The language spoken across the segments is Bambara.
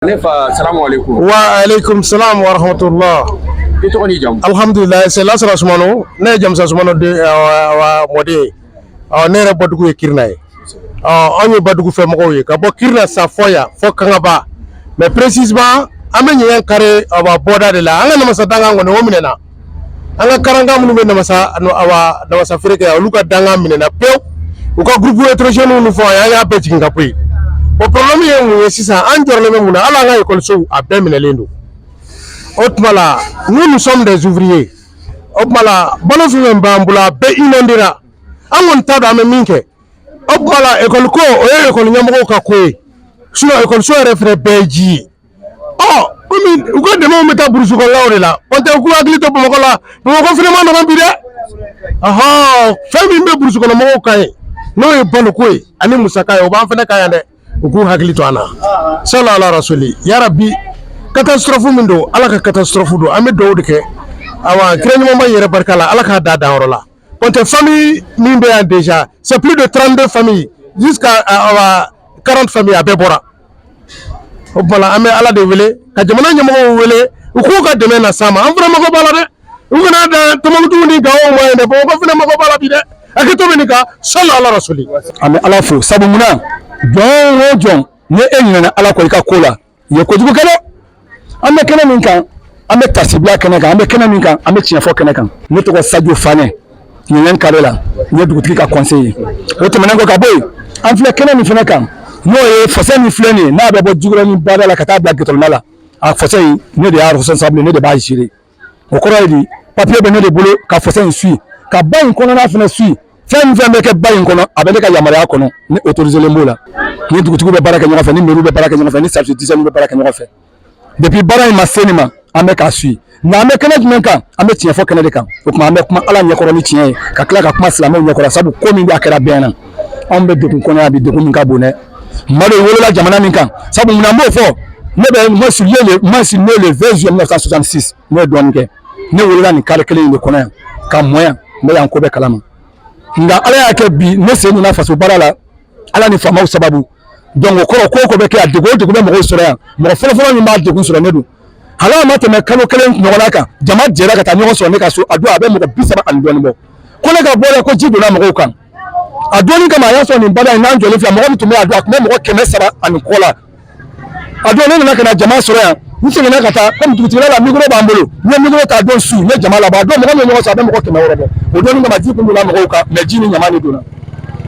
Ne fa, salamu aleykum. Wa aleykum salam wa rahmatullah. I tɔgɔ n'i jamu? Alhamdulillah, c'est Lasara Sumano. Ne ye Jamusa Sumano den wa mɔden ye. Ne yɛrɛ bɔdugu ye Kirina ye. Anw ye Badugu fɛ mɔgɔw ye ka bɔ Kirina sa fɔ yan fɔ Kangaba, mais précisément an bɛ ɲɛgɛn kare awa bɔda de la. An ka namasa dangan kɔni, o minɛna. An ka karankan minnu bɛ namasa, awa namasa feere kɛ, olu ka dangan minɛna pewu. U ka groupe électrogène ni fɛnw, an y'a bɛɛ jigin ka bɔ yen. O problème ye mun ye sisan? An jɔrɔlen bɛ mun na? Hali an ka ekɔlisow, a bɛɛ minɛlen don. O tuma la, nous, nous sommes des ouvriers. O tuma la, balo fɛn fɛn b'an bolo, a bɛɛ inondera. An kɔni t'a dɔn an bɛ min kɛ. O tuma la, ekɔli ko, o ye ekɔli ɲɛmɔgɔw ka ko ye, sinon ekɔliso yɛrɛ fɛnɛ bɛɛ ye ji ye. Ɔ komi u ka dɛmɛw bɛ taa burusi kɔnɔnaw de la, o tɛ u k'u hakili to Bamakɔ la. Bamakɔ fɛnɛ ma nɔgɔn bi dɛ. Ɔhɔn, fɛn min bɛ burusi kɔnɔ mɔgɔw kan ye, n'o ye baloko ye ani musaka ye, o b'an fɛnɛ kan yan dɛ. U k'u hakili to an na. Sala ala rasuli yarabi. Catastrophe min don, Ala ka catastrophe don. An bɛ dugawu de kɛ, awa kira ɲumanba yɛrɛ barika la, Ala k'a da danyɔrɔ la. Kɔntɛ famille min bɛ yan déjà, c'est plus de 32 familles jusqu'à awa 40 familles, a bɛɛ bɔra. O tuma la, an bɛ Ala de wele ka jamana ɲɛmɔgɔw wele, u k'u ka dɛmɛ na s'an ma. An fana mago b'a la dɛ. U kana dan Tɔnbukutu ni Gawo ma yen dɛ, Bamakɔ fana mago b'a la bi dɛ. Hakɛto bɛ nin kan. Sɔli ala rasuli. An bɛ Ala fo, sabu munna jɔn o jɔn ni e ɲinɛna Ala kɔ i ka ko la, i ye kojugu kɛ dɛ. An bɛ kɛnɛ min kan, an bɛ tasibila kɛnɛ kan. An bɛ kɛnɛ min kan, an bɛ tiɲɛfɔ kɛnɛ kan. Ne tɔgɔ Sadio Fanɛ, ɲɛɲɛ kare la, n ye dugutigi ka conseiller ye. O tɛmɛnen kɔ ka bɔ yen, an filɛ kɛnɛ min fɛnɛ kan, n'o ye fossé min filɛ nin ye, n'a bɛ bɔ Jikɔrɔni bada la ka taa bila goudron la, a fossé in, ne de y'a responsable, ne de b'a gérer. O kɔrɔ ye di? Papier bɛ ne de bolo ka fossé in suit, ka ba in kɔnɔna fɛnɛ suit. Fɛn fɛn bɛ kɛ ba in kɔnɔ, a bɛ ne ka yamaruya kɔnɔ, ni autorisé len b'o la. Ni dugutigiw bɛ baara kɛ ɲɔgɔn fɛ, ni mairie bɛ baara kɛ ɲɔgɔn fɛ, ni service d'hygiène bɛ baara kɛ ɲɔgɔn fɛ. Depuis baara in ma se nin ma, an bɛ k'a suit. Nka an bɛ kɛnɛ jumɛn kan? An bɛ tiɲɛ fɔ kɛnɛ de kan. O tuma, an bɛ kuma Ala ɲɛkɔrɔ ni tiɲɛ ye, ka tila ka kuma silamɛw ɲɛkɔrɔ, sabu ko min don, a kɛra bɛn na. Anw bɛ degun kɔnɔ yan bi, degun min ka bon dɛ. Mali wolola jamana min kan, sabu munna n b'o fɔ? Ne bɛ moi suis né le moi suis né le 20 juillet 1966. Ne ye dɔɔnin kɛ. Ne wolola nin kare kelen in de kɔnɔ yan ka mɔ yan. N bɛ yan ko bɛɛ kalama. Nka Ala y'a kɛ bi, ne sen donna faso baara la, Ala ni faamaw sababu. Donc o kɔrɔ, ko o ko bɛ kɛ yan, degun o degun bɛ mɔgɔw sɔrɔ yan, mɔgɔ fɔlɔfɔlɔ min b'a degun sɔrɔ, ne don. Hali a ma tɛmɛ kalo kelen ɲɔgɔnna kan, jama jɛra ka taa ɲɔgɔn sɔrɔ ne ka so. A don, a bɛ mɔgɔ 30 ani dɔɔnin bɔ, ko ne ka bɔ dɛ, ko ji donna mɔgɔw kan. A donni kama, a y'a sɔrɔ nin bada in n'an jɔlen filɛ, mɔgɔ min tun bɛ a don, a tun bɛ mɔgɔ 300 ani kɔ la. A don, ne nana ka na jama sɔrɔ yan. N seginna ka taa, komi dugutigila la, micro b'an bolo, n ye micro ta don su, n ye jama labɔ. A don, mɔgɔ min ye ɲɔgɔn sɔrɔ, a bɛ mɔgɔ 600 bɔ. O donni kama, ji kun donna mɔgɔw kan, mais ji ni ɲama de donna.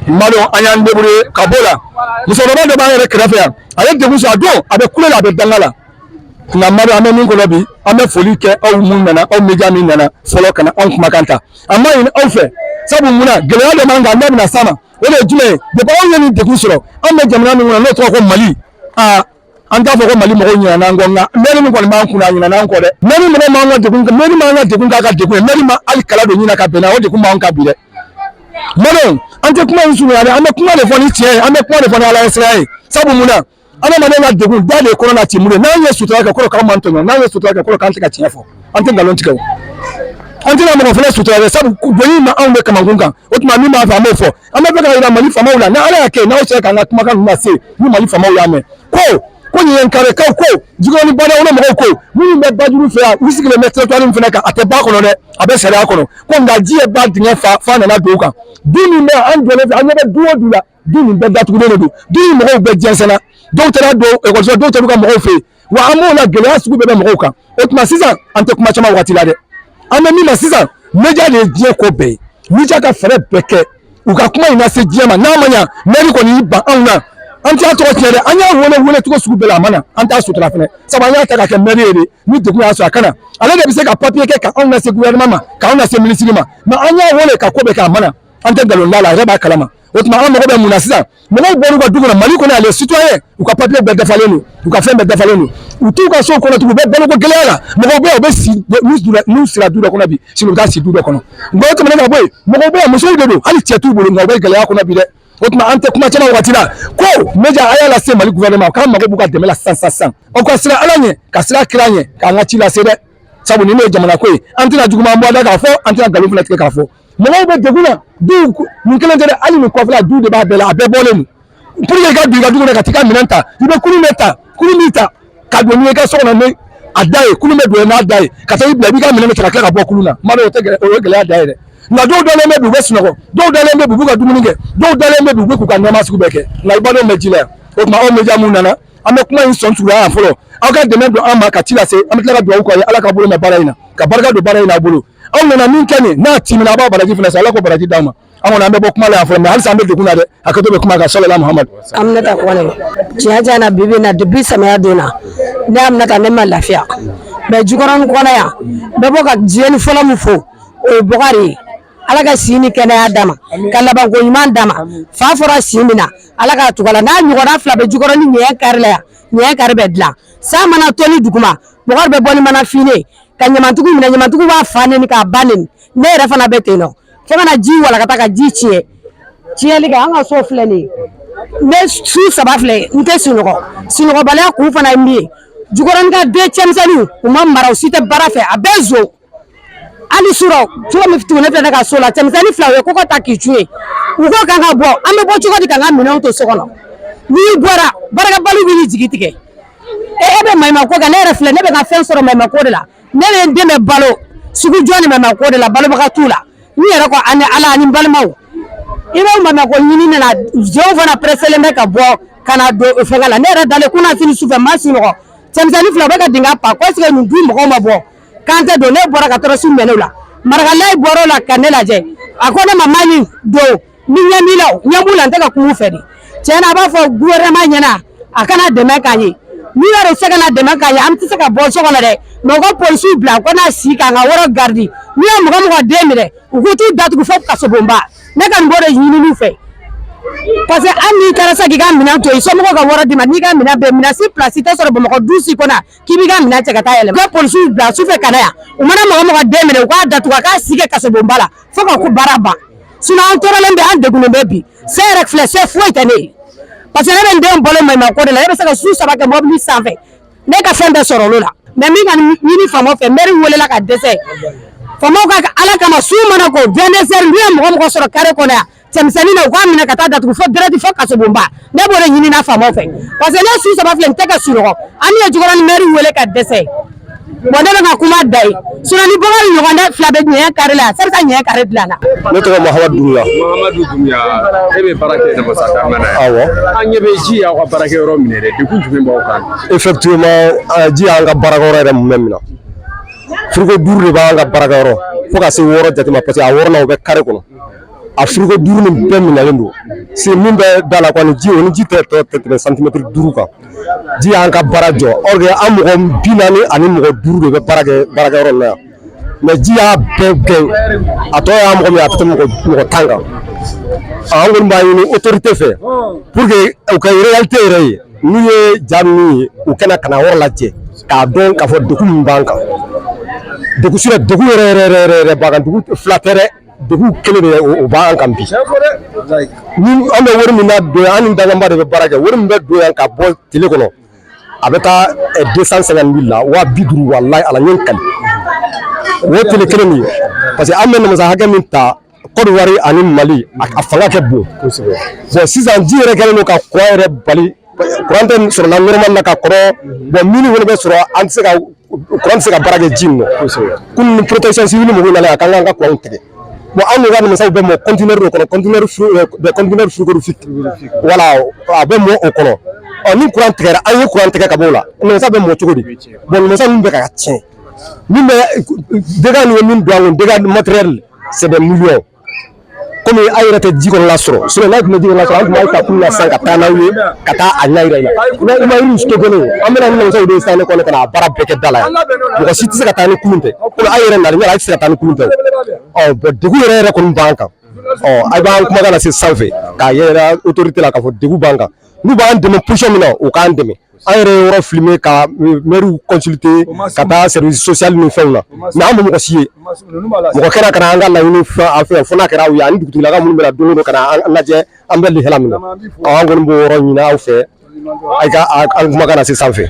Malo, an y'an débrouiller ka b'o la. Musokɔrɔba dɔ b'an yɛrɛ kɛrɛfɛ yan, a ye degun sɔrɔ. A don, a bɛ kule la, a bɛ danga la. Nka Madu, an bɛ min kɔnɔ bi, an bɛ foli kɛ aw mun nana, aw média min nana fɔlɔ ka na anw kumakan ta. An b'a ɲini aw fɛ, sabu munna gɛlɛya dɔ b'an kan, n'a bɛna s'an ma, o de ye jumɛn ye? Depuis anw ye nin degun sɔrɔ, anw bɛ jamana min kɔnɔ, n'o tɔgɔ ko Mali, aa an t'a fɔ ko Mali mɔgɔw ɲinɛna an kɔ, nka mɛri min kɔni b'an kunna, a ɲinɛna an kɔ dɛ. Mɛri mɔgɔ m'an ka degun, mɛri m'an ka degun k'a ka degun ye, mɛri ma hali kala don ɲina ka bɛn n'a o degun b'an kan bi dɛ. Mali, an tɛ kuma in surunya dɛ. An bɛ kuma de fɔ ni tiɲɛ ye, an bɛ kuma de fɔ ni Ala ye sira ye. Sabu munna adamaden ka degun da de kɔnɔ na ci mun ye? N'an ye sutura kɛ, kɔrɔ k'an man tɔɲɔ. N'an ye sutura kɛ, kɔrɔ k'an tɛ ka tiɲɛ fɔ. An tɛ nkalon tigɛ o, an tɛna mɔgɔ fana sutura dɛ, sabu doni ma anw bɛ kamankun kan. O tuma, min b'a fɛ, an b'o fɔ. An bɛ fɛ ka yira Mali faamaw la, ni Ala y'a kɛ, n'aw sera k'an ka kumakan ninnu lase, ni Mali faamaw y'a mɛn, ko ɲɛnkarekaw, ko Jikɔrɔni badawolo mɔgɔw, ko minnu bɛ bajuru fɛ yan, u sigilen bɛ territoire min fana kan, a tɛ ba kɔnɔ dɛ, a bɛ sariya kɔnɔ ko. Nka ji ye ba dingɛ fa fa nana don u kan. Du min bɛ an jɔlen fɛ, an ɲɛ bɛ du o du la, du nin bɛɛ datugulen de don. Du in mɔgɔw bɛɛ jɛnsɛnna, dɔw taara don ekɔliso, dɔw taara u ka mɔgɔw fɛ yen. Wa an b'o la, gɛlɛya sugu bɛɛ bɛ mɔgɔw kan. O tuma sisan, an tɛ kuma caman wagati la dɛ. An bɛ min na sisan, média de ye diɲɛ ko bɛɛ ye. Média ka fɛɛrɛ bɛɛ kɛ u ka kuma in lase diɲɛ ma. N'a ma ɲa, mɛri kɔni y'i ban anw na, an t'a tɔgɔ tiɲɛ dɛ. An y'a wele wele cogo sugu bɛɛ la, a ma na. An t'a sutura fɛnɛ, sabu an y'a ta ka kɛ mɛri ye de. Ni degun y'a sɔrɔ, a kana, ale de bɛ se ka papier kɛ ka anw lase gouvernement ma, k'anw lase ministre ma. Mais an y'a wele ka ko bɛɛ kɛ, a ma na. An tɛ nkalon da la, a yɛrɛ b'a kalama. O tuma, an mago bɛ mun na sisan? Mɔgɔw bɔr'u ka du kɔnɔ Mali kɔnɔ, les citoyens, u ka papier bɛɛ dafalen don, u ka fɛn bɛɛ dafalen don, u t'u ka so kɔnɔ tugun, u bɛ baloko gɛlɛya la. Mɔgɔw bɛ yen, u bɛ si, n'u sera du dɔ kɔnɔ bi, sini u bɛ taa si du dɔ kɔnɔ. Nka o tɛmɛnen ka bɔ yen, mɔgɔw bɛ yan, musow de don, hali cɛ t'u bolo, nka u bɛ gɛlɛya kɔnɔ bi dɛ. O tuma, an tɛ kuma caman wagati la, ko média, a y'a lase Mali gouvernement k'an mago b'u ka dɛmɛ la sisan sisan sisan. Aw ka siran Ala ɲɛ, ka siran kira ɲɛ, k'an ka ci lase dɛ, sabu nin de ye jamana ko ye. An tɛna juguman bɔ a da k'a fɔ, an tɛna nkalon fana tigɛ k'a fɔ. Mɔgɔw bɛ degun na. Du nin kelen tɛ dɛ, hali nin kɔfɛla du de b'a bɛɛ la, a bɛɛ bɔlen don. Pour que i ka don i ka du kɔnɔ ka t'i ka minɛn ta, i bɛ kurun de ta, kurun b'i ta. ka don n'i ye i ka so kɔnɔ ni a da ye, kulun bɛ don n'a da ye ka taa i bila, i b'i ka minɛn ta ka tila ka bɔ kulun na. N b'a dɔn o tɛ gɛlɛya, o ye gɛlɛya da ye dɛ. Nka dɔw dalen bɛ bi, u bɛ sunɔgɔ, dɔw dalen bɛ bi, u b'u ka dumuni kɛ, dɔw dalen bɛ bi, u bɛ k'u ka nɛɛma sugu bɛɛ kɛ, nka i badenw bɛ ji la yan. O tuma aw média mun nana, an bɛ kuma in sɔn surunya yan fɔlɔ. Aw ka dɛmɛ don an ma ka ci lase, an bɛ tila ka dugawu k'aw ye. Ala ka bolo mɛn baara in na, ka barika don baara in na aw bolo. Aw nana min kɛ nin n'a timina, a b'a baraji fana sɔrɔ. Ala ko baraji d'aw ma. An kɔni, an bɛ bɔ kuma la yan fɔlɔ, mais halisa an bɛ degun na dɛ. Hakɛto bɛ kuma kan. Sɔlɔla Muhamadu. Aminata Kɔnɛ, tiɲɛ tiɲɛ na, bi bi in na, depuis samiya donna, ne Aminata, ne ma lafiya. Mais Jikɔrɔni kɔnɔ yan, n bɛ bɔ ka jiyɛni fɔlɔ min fo, o ye Bɔkari ye. Ala ka si ni kɛnɛya d'a ma, ka labanko ɲuman d'a ma. Fa fɔra si min na, Ala k'a tugu a la. N'a ɲɔgɔnna fila bɛ Jikɔrɔni ɲɛ kari la yan, ɲɛ kari bɛ dilan. San mana toli duguma, Bɔkari bɛ bɔ ni mana fine ka ɲamantigiw minɛ. Ɲamantigiw b'a fa neni k'a ba neni. Ne yɛrɛ fana bɛ ten nɔ, fo ka na ji walakata ka ji tiɲɛ. Tiɲɛli kɛ, an ka so filɛ nin ye, ne su 3 filɛ, n tɛ sunɔgɔ. Sunɔgɔbaliya kun fana ye min ye, Jikɔrɔni ka den cɛmisɛnninw, u ma mara, u si tɛ baara fɛ, a bɛɛ zon. Hali surɔ cogo min tuguni filɛ, ne ka so la, cɛmisɛnnin fila, u ye kɔgɔ ta k'i cun ye, u ko k'an ka bɔ. An bɛ bɔ cogo di k'an ka minɛnw to so kɔnɔ? N'i bɔra, baarakɛbaliw b'i jigi tigɛ. E bɛ maɲumanko kɛ. Ne yɛrɛ filɛ, ne bɛ ka fɛn sɔrɔ maɲumanko de la. Ne bɛ n den bɛ balo sugu jɔ ni maɲumanko de la, balobaga t'u la. N yɛrɛ kɔ ani Ala ani n balimaw, i bɛ maɲumanko ɲini ne la. Jɔnw fana pereselen bɛ ka bɔ ka na don fɛngɛ la. Ne yɛrɛ dalen kunna sini sufɛ, n ma sunɔgɔ. Cɛmisɛnnin fila, u bɛ ka dingɛ pa ko est ce que nin du mɔgɔw ma bɔ k'an tɛ don. Ne bɔra ka tɔɔrɔsi minɛ u la. Marakalayi bɔra o la ka ne lajɛ, a ko ne ma mani don ni ɲɛ b'i la, ɲɛ b'u la, n tɛ ka kuma u fɛ de. Tiɲɛ na, a b'a fɔ gouvernement ɲɛna a kana dɛmɛ k'an ye. N'u yɛrɛ se ka na dɛmɛ k'an ye, an tɛ se ka bɔ so kɔnɔ dɛ, mais u ka polisiw bila u ka na si k'an ka yɔrɔ garidi. N'u ye mɔgɔ mɔgɔ den minɛ, u k'u t'u datugu fo kasobonba. Ne ka nin b'o de ɲini u fɛ, parce que hali n'i taara sa k'i ka minɛn to yen, somɔgɔw ka wari d'i ma, n'i ka minɛn bɛɛ minɛn si, place tɛ sɔrɔ Bamakɔ du si kɔnɔ k'i b'i ka minɛn cɛ ka taa yɛlɛma. U ka polisiw bila sufɛ ka na yan, u mana mɔgɔ mɔgɔ den minɛ, u k'a datugu, a k'a si kɛ kasobonba la fo ka ko baara ban. Sinon an tɔɔrɔlen bɛ, an degunnen bɛ bi. Se yɛrɛ filɛ, se foyi tɛ ne ye, parce que ne bɛ n den balo maɲumanko de la. Ne bɛ se ka su 3 kɛ mobili sanfɛ, ne ka fɛn bɛɛ sɔrɔ olu la. Mais min ka ɲini faamaw fɛ, mɛri welela ka dɛsɛ. Faamaw ka Ala kama, su mana ko 22 heures, n'u ye mɔgɔ mɔgɔ sɔrɔ carré kɔnɔ yan cɛmisɛnnin na, u k'a minɛ ka taa datugu fo direct fo kasobonba. Ne b'o de ɲini na faamaw fɛ, parce que ne su 3 filɛ, n tɛ ka sunɔgɔ. An ye Jikɔrɔni mɛri wele ka dɛsɛ. Bon, ne bɛ ka kuma da ye, sinon ni Bɔkari ɲɔgɔn dɛ fila bɛ ɲɛ kari la yan, sani ka ɲɛ kari dilan na. Ne tɔgɔ Mahamadu Dunbiya. Mahamadu Dunbiya, e bɛ baara kɛ Namasa Damana ye. Awɔ. An ɲɛ bɛ ji y'aw ka baarakɛyɔrɔ minɛ dɛ, degun jumɛn b'aw kan? Effectivement, ji y'an ka baarakɛyɔrɔ yɛrɛ mun minɛ. Frigo duuru de b'an ka baarakɛyɔrɔ, fo ka se wɔɔrɔ jate ma, parce que a wɔɔrɔnan o bɛ carré kɔnɔ. A frigo duuru nin bɛɛ minɛlen don. Se min bɛ da la kɔni, ji o ni ji tɛ tɔ tɛ tɛmɛ santimɛtiri 5 kan. Ji y'an ka baara jɔ, or que an mɔgɔ 45 de bɛ baara kɛ baarakɛyɔrɔ in na yan. Mais ji y'a bɛɛ gɛn, a tɔ y'a mɔgɔ min ye, a tɛ tɛmɛ mɔgɔ 10 kan. An kɔni b'a ɲini autorité fɛ pour que u ka réalité yɛrɛ ye, n'u ye ja ninnu ye, u kana ka na yɔrɔ lajɛ k'a dɔn k'a fɔ degun min b'an kan. Degun sinon, degun yɛrɛ yɛrɛ yɛrɛ yɛrɛ b'an kan. Dugu fila tɛ dɛ, degun kelen de o b'an kan bi. Ni an bɛ wari min na don yan, an ni danganba de bɛ baara kɛ. Wari min bɛ don yan ka bɔ tile kɔnɔ, a bɛ taa 250 000 la, 50 000. Walayi Ala, n ye n kali o tile kelen nin ye, parce que an bɛ namasa hakɛ min ta Côte d'Ivoire ani Mali, a fanga kɛ bon. Bon, sisan ji yɛrɛ kɛlen don ka courant yɛrɛ bali. Courant tɛ sɔrɔ la normal na ka kɔrɔ. Bon, minnu fana bɛ sɔrɔ, an tɛ se ka courant tɛ se ka baara kɛ ji in nɔ. Kunun ni protection civile mɔgɔw nana yan k'an k'an ka courant tigɛ. Bon, an ka namasaw bɛ mɔ conteneur de kɔnɔ, conteneur frigorifique, voilà, a bɛ mɔ o kɔnɔ. Ɔ, ni courant tigɛra, an ye courant tigɛ ka bɔ o la, namasa bɛ mɔ cogo di? Bon, namasa ninnu bɛ ka tiɲɛ. Min bɛ dégâts nin ye, min don an kun, dégâts matériel, c'est des millions. Komi aw yɛrɛ tɛ ji kɔnɔla sɔrɔ, sinon n'a tun bɛ ji kɔnɔla sɔrɔ, an tun b'aw ta kulu la sisan ka taa n'aw ye ka taa a ɲɛ yira i la. I ma yiriw stocké, an bɛna ni namasaw de ye sisan ne kɔnɔ ka na a baara bɛɛ kɛ da la yan. Mɔgɔ si tɛ se ka taa ni kulun tɛ, komi aw yɛrɛ nana yala, aw tɛ se ka taa ni kulun tɛ. Ɔ bon, degun yɛrɛ yɛrɛ kɔni b'an kan. Ɔ, a b'an kumakan lase sanfɛ k'a yɛrɛ autorité la k'a fɔ degun b'an kan. N'u b'an dɛmɛ position min na, u k'an dɛmɛ. An yɛrɛ ye yɔrɔ filmer ka maire consulter, ka taa service social ni fɛnw na, mais an ma mɔgɔ si ye. Mɔgɔ kɛra ka na an ka laɲini fɛn an fɛ yan, fo n'a kɛra aw ye ani dugutigilaka minnu bɛ na don o don ka na an lajɛ an bɛ lihala min na. Ɔ, an kɔni b'o yɔrɔ ɲini aw fɛ, a ka an kumakan lase sanfɛ.